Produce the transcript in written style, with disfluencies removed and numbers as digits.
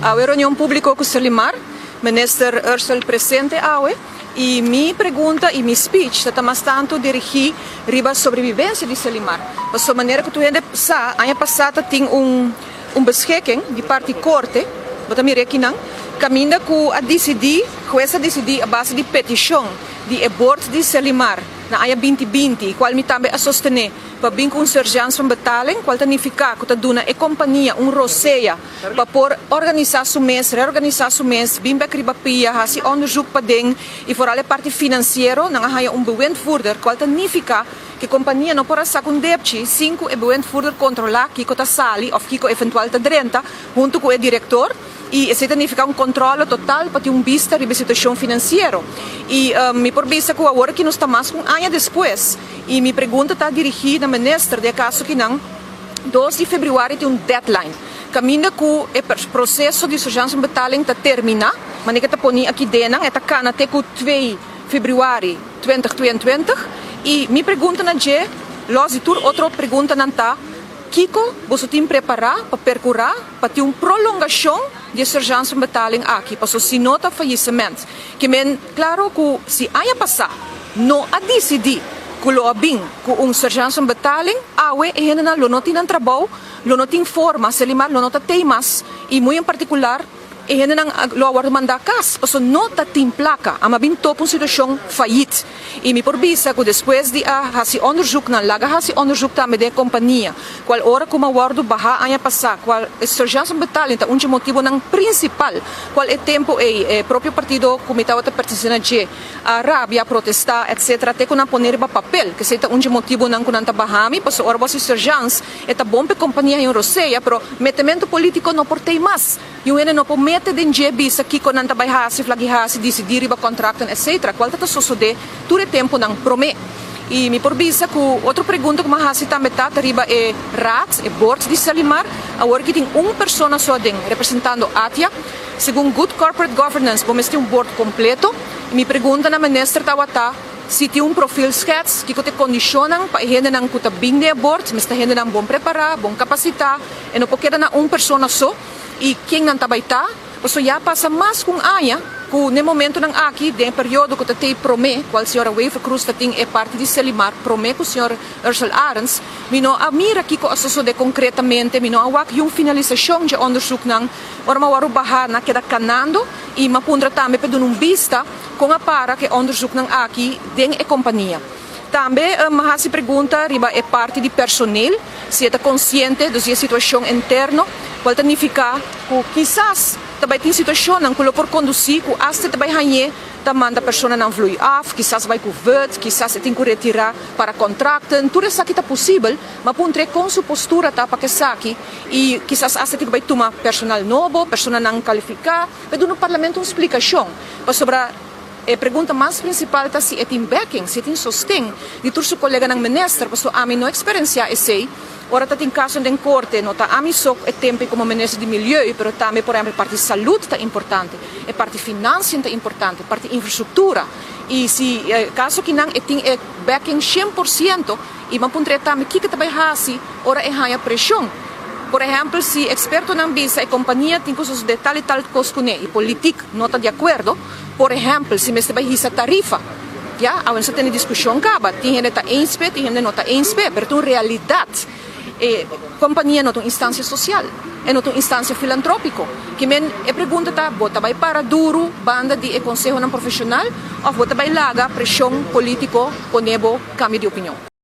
Awe reunion publico cu Serlimar, Minister Ursell presente awe y mi pregunta y mi speech ta ta mas tanto dirigi riba sobrevivencia di Serlimar. Pasobra manera cu tur hende sa, aña pasa ta tin un un beschikking di parti corte, bo ta mira akinan, caminda cu a dicidi, huez a dicidi a base di peticion di e board di Serlimar na aña 2020, cual mi tambe a sostene, pa bin cu un surgeance van betaling, cual ta nifica cu ta duna e compania un rosea pa por organisa su mes, reorganisa su mes, bin bek riba pia, haci onderzoek paden y vooral e parti financiero, nan a haya un bewindvoerder, cual ta nifica cu e compania no por a saca un depchi sin cu e bewindvoerder controla kico ta sali of kico eventual ta drenta hunto cu e director. Y esey ta nifica un controle total pa tin un bista riba e situacion financiero. Y mi por bisa cu awor aki nos ta mas cu un aña despues y mi pregunta ta dirigi na minister di e caso kinan, 2 di februari tin un deadline caminda cu e proceso di surgeance-betaling ta termina, manera cu ta poni aki denan, e ta cana te cu 2 februari 2022. Y mi pregunta na dje, los di tur otro preguntanan, ta: Kico boso tin prepara pa percura pa tin un prolongacion di surgeance-betaling aki? Paso si no, ta faillissement. Kiermen, claro cu si aña pasa no a dicidi cu lo a bin cu un surgeance-betaling, awe e hendenan lo no tin nan trabou, lo no tin forma, Serlimar lo no ta tey mas y muy en particular e hendenan lo a wordo manda cas, paso no ta tin placa, a bin topa un situacion failliet. Y mi por bisa cu despues di a hasi onderzoek nan laga hasi onderzoek tambe den compania, cual ora cu m'a wordo baha aña pasa, cual surgeance-betaling ta un motibonan principal, cual e tempo e propio partido cu mi tawata pertence na dje a rabia, protesta, etc. Te cu nan pone riba papel, cu esey ta un motibonan cu nan ta baha mi, paso ora bo hasi surgeance, e ta bon pa compania un rosea, pero metemento politico no por tey mas. Y un no por mete den dje bisa kico nan ta bay hasi, flagi hasi, dicidi riba contrato, etc. Cual ta sosode tur e temponan prome. Y mi por bisa cu otro pregunta cu m'a hasi tambe ta riba e raad, e board di Serlimar, awor cu tin un persona so aden representando ATIA. Segun Good Corporate Governance, bo mester un board completo. Y mi pregunta na minister tawata si tin un profielschets, cu ta condicionan pa hendenan cu ta bin den board, mester hendenan bon prepara, bon capacita, y no por keda na un persona so, y ken nan ta bay ta, paso ya pasa mas cu un aña, cu na momentonan aki, den periodo cu ta prome, cual señora Wever Croes tin e parti di Serlimar, prome cu señor Ursell Arends, mi no a mira kico a sosode concretamente, mi no a wak un finalisacion di onderzoeknan, ora m'a wordo baha nan a keda canando y m'a puntra tambe pa un bista con a para cu onderzoeknan aki den e compania. Tambe m'a hasi pregunta riba e parti di personeel, si ta consciente di e situacion interno, cual significa cu kisas tambe tin situacion cu por conduci cu hasta tambe hañ'e ta manda personanan vloei af, kisas bay cu vet, kisas tin cu retira para contracten, tur esaki ta posibel, m'a puntra con su postura ta pa esaki y kisas hasta tin cu bay tuma personal nobo, personanan califica, pa duna parlamento un splicacion, pasobra e pregunta mas principal ta si tin backing, si tin sosten di tur su coleganan minister, paso ami no a experiencia esey. Ora ta tin caso den corte, no ta ami so e tempo como minister di Milieu, pero tambe, por ehempel, parti salud ta importante, e parti financiën ta importante, parti infrastructura. Y si caso cu nan tin e backing 100% y m'a puntra tambe kico ta bay hasi ora e haya presion. Por ehempel, si expertonan bisa e compania tin cu di tal y tal cos cune y politiek no ta di acuerdo, por ehempel, si mester bay hisa tarifa, ja, awe nos tin discusion caba, tin hende ta eens pe, tin hende no ta eens pe, pero ta un realidad. E compania no ta un instancia social, e no ta un instancia filantropico. Kiermen e pregunta ta, bo ta bay para duro banda di e consehonan profesional of bo ta bay laga presion politico pone bo cambio di opinion?